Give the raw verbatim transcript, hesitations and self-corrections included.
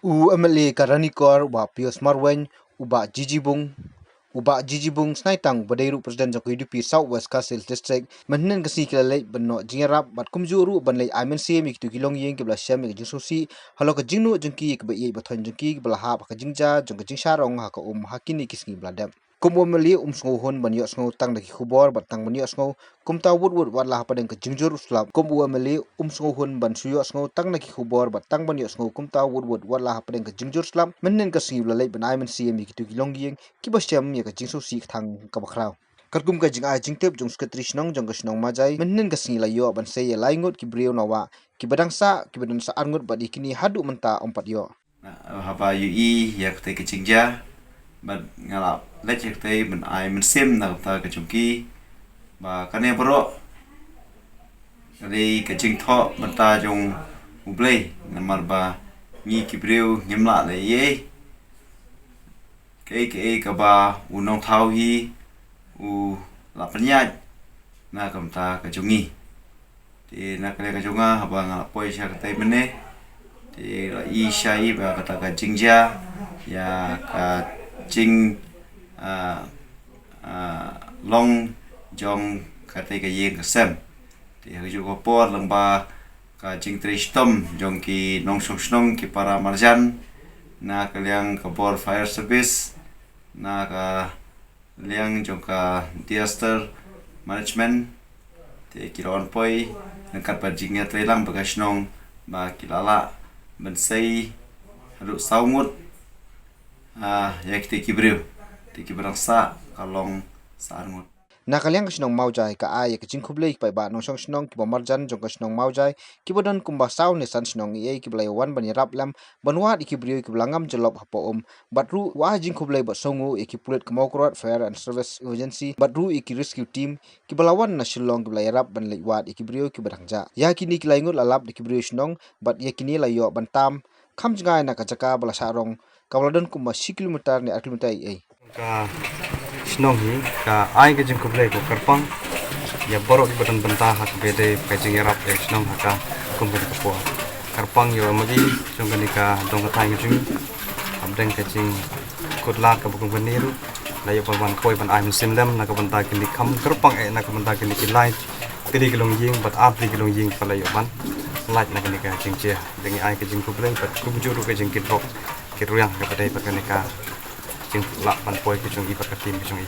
U M L A ka Ranikor, u Bah Pius Marwein, u Bah Jiji Bung, u Bah Jiji Bung Snaitang, uba dei ruh President jong ka U D P South West Khasi Hills District, mynhynnin ka sngi ki la leit ban noh jingïarap bad kumjuh ruh ban leit ai mynsiem ïa kito ki longïing kiba la shem ïa ka jingsngewsih halor ka jingnuh jong ki ïa kiba ïeit ba thoiñ jong ki kiba la hap ha ka jingjia jong ka jingshah rong ha ka um ha kine ki sngi ba la dep. Kum u M L A um sngewhun ban ïohsngew tang na ki khubor bad tang ban ïohsngew kumta wut wut wat la hapdeng ka jingjur slap. Kum u M L A um sngewhun ban shu ïohsngew tang na ki khubor bad tang ban ïohsngew kumta wut wut wat la hapdeng ka jingjur slap, mynhynnin ka sngi u la leit ban ai mynsiem ïa kito ki longïing kiba shem ïa ka jingsngewsih ka thang kaba khraw. Katkum ka jingai jingtip jong Secretary Shnong jong ka shnong Mawjai, mynhynnin ka sngi la ïoh ban sei ïa lai ngut ki briew na wah kiba dang sah, kiba dang sah ar ngut bad ïa kine haduh mynta ym pat ïoh. Na, haba ïohi ïa katei ka jingjia bad nga la leit ïa katei ban ai mynsiem na ka bynta ka jong ki, ba kane baroh ka dei ka jingthoh bynta jong U Blei, namar ba ngi ki briew ngim lah leh ei ei. Kaei kaei kaba u nongthaw hi u la pynïaid na ka bynta ka jong ngi. Te na ka liang ka jong nga, haba nga la poi sha katei mynne, te la i shai ba kata ka jingjia ïa ka jing, ah, ah, long jong katei ka ïing ka sem. Te ha kajuh ka por, lyngba ka jingtrei shitom jong ki nongshong shnong, ki para marjan, na ka liang ka bor fire service, na ka liang jong ka disaster management, te ki la wan poi ryngkat bad jingïatreilang bad ka shnong, ba ki la lah ban sei haduh saw ngut, ah, ïa kitei ki briew. Te kiba dang sah ka long sa ar ngut. Na ka liang ka shnong Mawjai ka ai ïa ka jingkhublei ki paidbah nongshong shnong kiba marjan jong ka shnong Mawjai, kiba don kumba saw ne san shnong ei ei kiba la ïa wan ban ïarap lem ban wad ïa ki briew kiba la ngam jyllop hapoh um. Bad ruh u ai jingkhublei bad sngewnguh ïa ki pulit ka Mawkyrwat Fire and Service Emergency bad ruh ïa ki rescue team kiba la wan na Shillong kiba la ïarap ban leit wad ïa ki briew kiba dang jah. Ïa kine ki lai ngut la lap da ki briew shnong bad ïa kine la ïoh ban tam kham jngai na ka jaka ba la shah rong, kaba la don kumba shi kilometer ne ar kilometer ei ei. Ka shnong hi ka ai ka jingkhublei ko kyrpang ïa baroh kiba don bynta ha kaba ïadei ka jingïarap ïa ka shnong ha ka kum kane ka por. Kyrpang ïa u M L A jong kane ka dong ka thaiñ ka jong ngi, hapdeng ka jingkut lad kaba kum kane ruh la ïoh ban wan poi ban ai mynsiem lem na ka bynta kine, kham kyrpang eh na ka bynta kine ki lai tylli ki longïing bad ar tylli ki longïing ba la ïoh ban lait na kane ka jingjia. Te ngi ai ka jingkhublei bad kumjuh ruh ka jingkit rok kit rwiang kaba dei bad kane ka jinglah ban poi ka jong i bad ka team ka jong i.